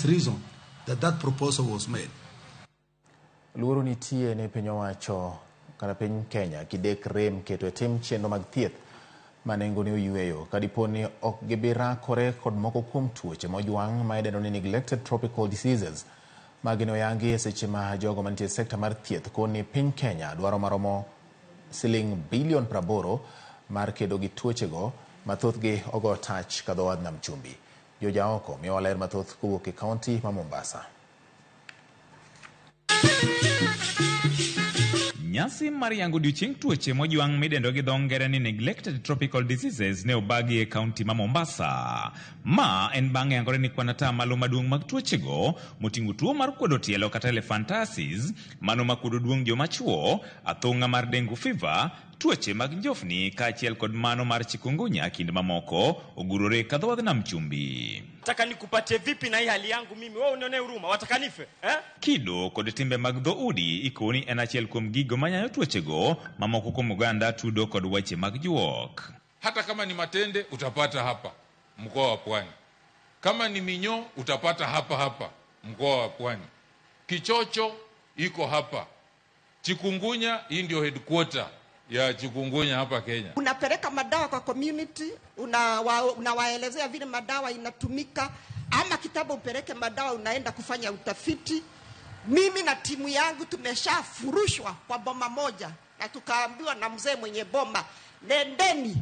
obvious reason that that proposal was made. Luoro nitie ni piny owacho kata piny Kenya kidek rem keto e tim chenro mag thieth ma nengone oyueyo ka dipo ni ok gibi rakore kod moko kuom tuoche mojwang' ma idendo ni neglected tropical diseases. Magi ne oyangi e seche ma jogo mantie e sekta mar thieth koni piny Kenya dwaro maromo siling bilion 80 mar kedo gi tuochego ma thothgi ogo tach ka dho wadh nam chumbi. Jojaoko miyowa ler mathoth kowuok e kaunti ma Mombasa. Nyasi mar yango odiochieng' tuoche mojwang' midendo gi dho ngere ni neglected tropical diseases ne obagi e kaunti ma Mombasa. Ma en bang' yangore ni kwan atamalo maduong' mag tuochego moting'o tuo mar kuodo tielo kata elephantiasis, mano makuodo duong' joma chuo, athung'a mar dengue fever, tuoche mag njofni kaachiel kod mano mar chikungunya kind mamoko ogurore ka dho wadh nam chumbi. Nataka nikupatie vipi na hii hali yangu mimi? Wewe unionee huruma, wataka nife eh? Kido kod timbe mag dhoudi ikoni en achiel kuom gigo manyayo tuochego mamoko kuom oganda tudo kod weche mag juok. Hata kama ni matende utapata hapa mkoa wa Pwani, kama ni minyoo utapata hapa hapa mkoa wa Pwani, kichocho iko hapa, chikungunya hii ndio headquarter ya chikungunya hapa Kenya. Unapeleka madawa kwa community, unawaelezea vile madawa inatumika, ama kitabu upeleke madawa, unaenda kufanya utafiti. Mimi na timu yangu tumeshafurushwa kwa boma moja, na tukaambiwa na mzee mwenye boma, nendeni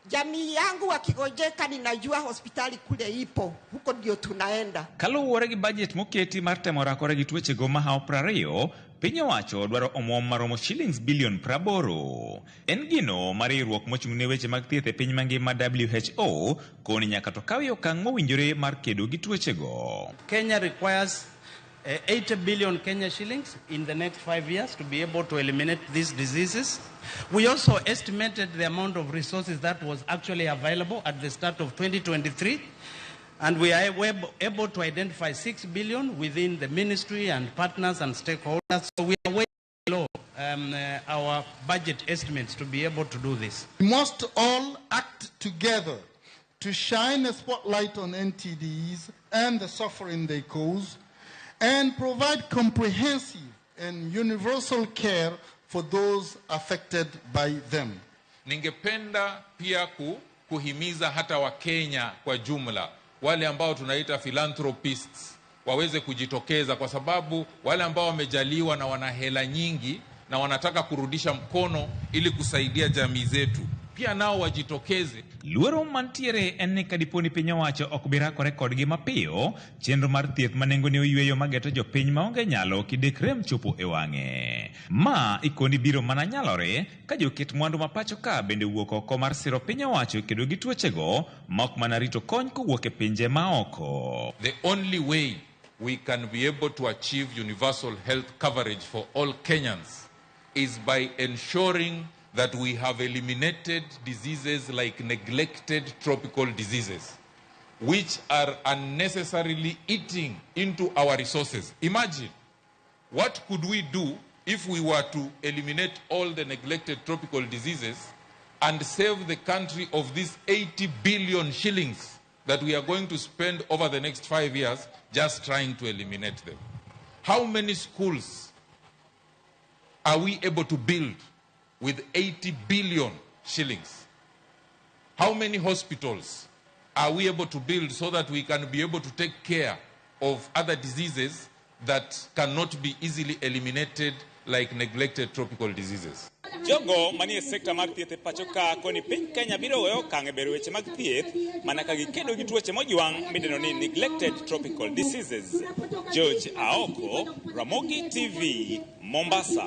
jamii yangu wakigojeka, ninajua hospitali kule ipo, huko ndio tunaenda. Kaluwore gi bajet moketi mar temo rakore gi tuochego mahawo 20, piny owacho dwaro omwom maromo shillings bilion 80. En gino ma riwruok mochung' ne weche mag thieth e piny mangima WHO koni nyaka to kawie okang' mowinjore mar kedo gi tuochego. Kenya requires 80 billion Kenya shillings in the next 5 years to be able to eliminate these diseases. We also estimated the amount of resources that was actually available at the start of 2023, and we are able to identify 6 billion within the ministry and partners and stakeholders. So we are way below our budget estimates to be able to do this. We must all act together to shine a spotlight on NTDs and the suffering they cause, and provide comprehensive and universal care for those affected by them. Ningependa pia kuhimiza hata Wakenya kwa jumla, wale ambao tunaita philanthropists waweze kujitokeza, kwa sababu wale ambao wamejaliwa na wana hela nyingi na wanataka kurudisha mkono ili kusaidia jamii zetu, pia nao wajitokeze. Luoro mantiere en ni kadipo ni piny owacho ok bi rakore kodgi mapiyo, chenro mar thieth ma nengone oyueyo mageto jopiny maonge nyalo kidek rem chopo e wang'e. Ma ikoni biro mana nyalore ka joket mwandu ma pacho ka bende wuok oko mar siro piny owacho e kedo gi tuochego ma ok mana rito kony kowuok e pinje maoko. The only way we can be able to achieve universal health coverage for all Kenyans is by ensuring that we have eliminated diseases like neglected tropical diseases, which are unnecessarily eating into our resources. Imagine, what could we do if we were to eliminate all the neglected tropical diseases and save the country of these 80 billion shillings that we are going to spend over the next 5 years just trying to eliminate them? How many schools are we able to build with 80 billion shillings? How many hospitals are we able to build so that we can be able to take care of other diseases that cannot be easily eliminated, like neglected tropical diseases? Jogo manie sekta mar thieth e pacho ka koni piny Kenya biro weyo okang' e bero weche mag thieth mana ka gikedo gi tuoche mojwang' midendo ni neglected tropical diseases. George Aoko, Ramogi TV, Mombasa.